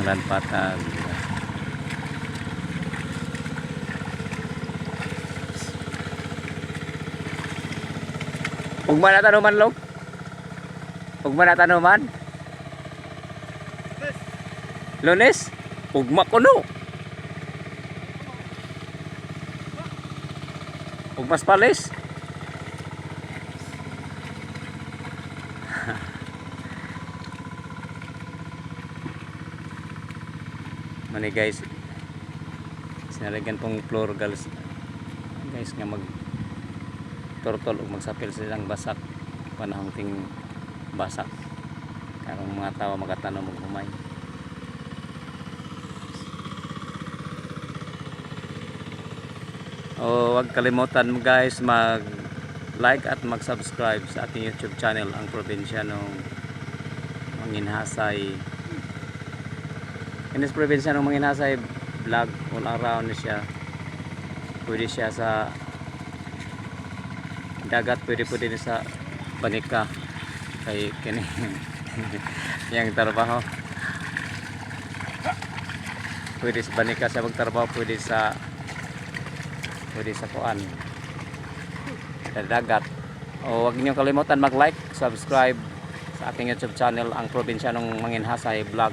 Kinahanglan patag. Ugma na tanuman, Log? Ugma na tanuman? Lunes? Ugma kuno. Ugmas palis. Mani guys, sinaligan pong floor guys, guys nga mag turtol ug magsapil silang basak panahong ting basak karong mga tao makatanom og humay. O wag kalimutan mo guys, mag like at mag-subscribe sa ating YouTube channel, Ang Probinsiyanong Manginhasay. In this Probinsiyanong Manginhasay vlog, all around ni siya. Pwede siya sa dagat, pwede pwede ni sa banika kay kini yang trabaho. Pwede sa banika sa magtrabaho, pwede sa kuan, sa dagat. O wag niyo kalimutan mag-like, subscribe sa aking YouTube channel, Ang Probinsiyanong Manginhasay Vlog.